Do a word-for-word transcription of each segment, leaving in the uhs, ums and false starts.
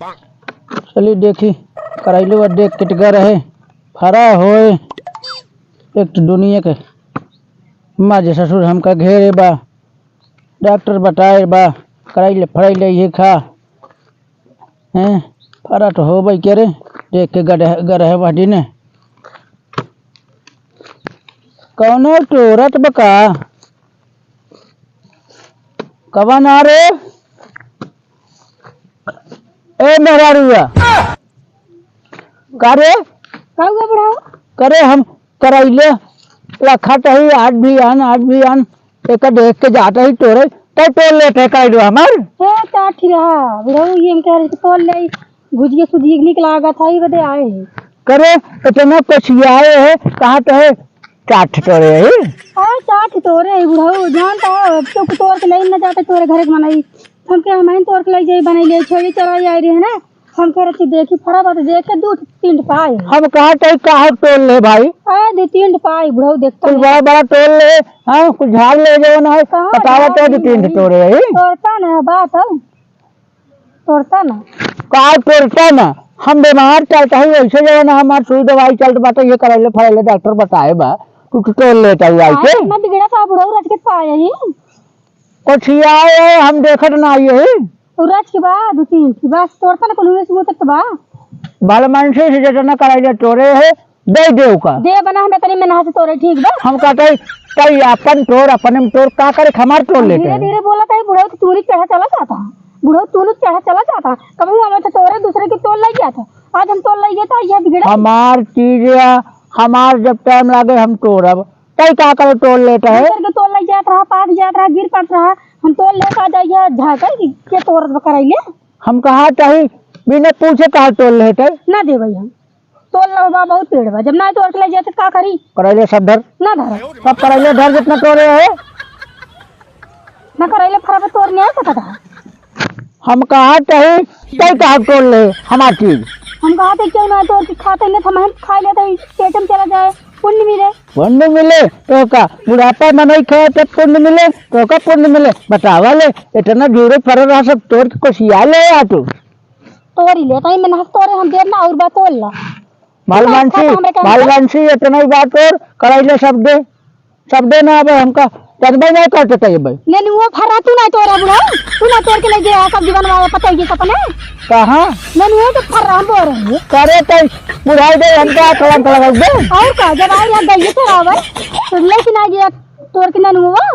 चली देखी, करैले बा देख कितगा रहे, फरा होए। एक तो दुनिया के माँ जे ससुर हमका घेरे बा, डॉक्टर बताए बा, करैले फरैले ये खा। हैं, फरा तो होबे करे, देख के गरह, गरह बा दिने। कौनो तोरत बा का? कवन आ रे? ए मेहरारुआ। का रे? का हुआ बुढ़ऊ? करे हम करैले रखत ही, आज भी आन, आज भी आन। एक देख के जात ही तोरे, तब तोर लेत है करैले हमार। ए, का ठीक रहा बुढ़ऊ, ये हम कह रहे थे तोर ले, भुजिया सुजिया निक लागत है, ये बदे आए हैं। करे, इतना पछियाए है, कहा तो है, चार ठे तोरे है। अरे, चार ठे तोरे है बुढ़ऊ, जानता है, अब तो तोर के ले न जाते तोरे घर के मनई। हम क्या, हम तोर के ले जाई, बनाई ले, छोड़ी चराई आए रहे ना। हम कह रहे थे, देखी, फरा बात देख के दो तीन ठे पाए। हम कहा तो कहा तोर ले भाई। अरे, दो तीन ठे पाए बुढ़ऊ, देखता कुछ नहीं। बड़ा बड़ा तोर ले, हाँ, कुछ झाड़ ले जाओ ना है, कहाँ बतावा झाड़ तो दो तीन ठे नहीं? तोरे है। तोरता ना, बात है। तोरता ना। का तोरता ना? हम बीमार चलत ही, ऐसे जवन हमार सुई दवाई चलत बाटे, ये करैले फरैले डॉक्टर बताए बा, तू तो तोर लेत हऊ आई के। अरे, मत गिरा था बुढ़ऊ, रच के पाए ही। कुछ आए है, हम देखत ना आई ही। उ रच के बा, दो तीन, बस तोरता ना, कुल हुए से वो तक तो बा। भलमानसी से जितना करैले तोरे है, दे दे ओका। दे बना, हम इतनी मेहनत से तोरे, ठीक बा? हम कहते हैं, तई अपन तोर, अपने में तोर, का करे, हमार तोर हम लेते धीरे हैं। धीरे बोला था, बुढ़ऊ तो तूरी चढ़ा चला जाता है, बुढ़ऊ तूरी चढ़ा चला जाता है। कभी हम तो तोरे दूसरे के तोर लग गया था, आज हम तोर लग गया था, ये बिगड़ा। हमार चीज या हमार जब टाइम लागे हम तोरब, तई का करे तोर लेते हैं। दूसरे के तोर लग जात रहा, पाक जात रहा, गिर पड़त रहा, हम तोर लेके आ जाइए, झाँके के तोर करैले। हम कहा चाही, बिना पूछे कहा तोर लेते हैं। ना देबै हम। तोर लो बा, बहुत पेड़ बा, जब ना तोर के ले जाते का करी? करैले सब धर। ना धर। सब करैले धर जितना तोरे है। ना करैले फरबे तोर नहीं आ सकता। हम कहा चाही, तई कहा तोर ले हमार चीज। हम कहा थे क्यों ना तोर के खाते नहीं, हम खा लेते, पेट में चला जाए, पुण्य मिले। पुण्य मिले तो का? बुढ़ापा में नहीं खाए तब पुण्य मिले तो का? पुण्य मिले, बतावा ले। इतना जोरे फर रहा सब तोर के कोसिया ले आ तू। तोरी ले, तई में ना तोरे हम देर ना और बा तोर ला। भलमानसी, हमरे काम से। भलमानसी, इतना ही बात और करैले सब दे, सब दे ना। अब हमका जनबै नहीं करते तई भाई। नेनुआ फर्रा तू नहीं तोरे बुढ़ऊ, तू नहीं तोर के नहीं दे, सब जीवन में पता ही सपने। कहाँ? नेनुआ तो फर्रा हम बोल रहे हैं। करे तई बुढ़ाई दे, हमका कलंक लगाई दे। और का, जब आई यहाँ गई तो आवे, तो लेकिन आ गया। तोर के ननुआ,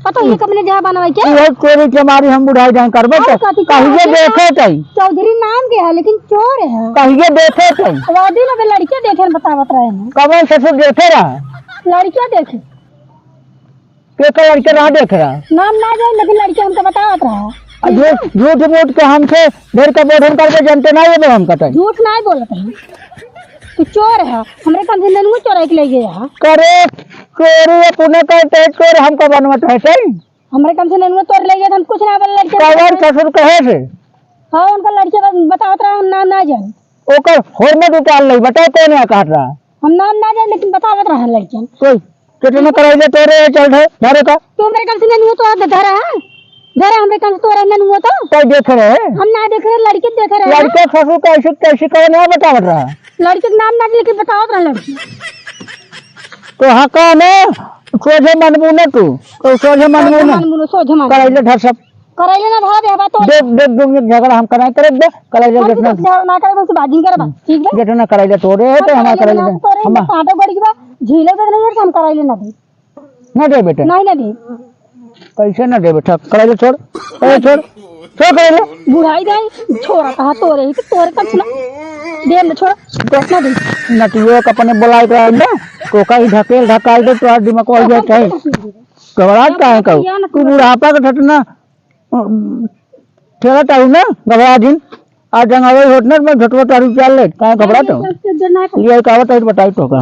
पता ये कमने जहाँ बनवाई के? इहे तोरी के मारी हम बुढ़ाई जान करबे अरे तो कथी कहिए चौधरी देखे नाम, तई। चौधरी नाम के है, लेकिन चोर है। कहिए देखे तई। वादी में भी लड़कियाँ देखे न बतावत रहे हैं। कवन ससुर देखे रहा? लड़कियाँ देखे। के का लड़के रहा देखे रहा? नाम ना जाए, लेकिन लड़के हमको बतावत रहा। आ झूठ, झूठ मूठ के हमसे ढेर का बोधन करबे, जनते ना ये हम कतई। झूठ ना बोलत है। तू चोर है, हमरे काम से ननुआ चोराई के ले गया है। करे, चोरी अपने करते है, चोर हमको बनवत है, सही? हमरे काम से ननुआ तोर ले गया, हम कुछ ना बोले लड़के। कवन ससुर कहे से? हाँ, उनका लड़के बस बतावत रहा, हम नाम ना जान। ओकर होर में दुकान नहीं, बताओ कौन है कहत रहा? हम नाम ना जान, लेकिन बतावत रहा लड़कियन। कोई कितना करैले तोरे, चल धर, धरे का। तू हमरे काम से ननुआ तो धरा है, धरा हमरे काम से तोरे ननुआ तो। कोई देख रहे? हम ना देख रहे, लड़के देख रहे हैं। लड़के ससुर कैसे, कैसे कौन है बतावत रहा? लड़के के नाम ना लेके बतावत रहा लड़की। तो हाँ का ना, सोझे मनबू ना तू, तो सोझे मनबू सोझे ना। मनबू ना, सोझे मनबू। करैले धर सब। करैले ना धरा दे, हवा तो। देख, देख, देख, देख, झगड़ा हम कराए, करे दे, करैले हम जितना तो झगड़ा ना करे, बस बाजी करे बा, ठीक बा? जितना करैले तोरे है, हम तो हमारे करैले करैले ना दे। तोरे, हम कांटो गड़ी के बा, झीले बदले में हम करैले ना दे। ना दे बेटे। नहीं, ना दे। कैसे ना दे बेटा? करैले छोड़, करैले छोड़, छोड़ करैले। बुढ़ाई जाए, छोरा कहा तोरे ही, तो तोरे तक सुना। दे ना, छोड़, दे ना दे। नटियो का अपने बुलाए के आए ना, तो का ही ढकेल ढकाल दे, तो आज दिमाग हो जाए चाहे। घबराहट काहे का? तू बुढ़ापा के ठटना, अम, ठेला टाऊ ना, घबरा जिन। आज जंगावे होत ना, मैं झटवा टारू चाल ले, काहे घबरा तो? ये एक आवत है, बताई तो का।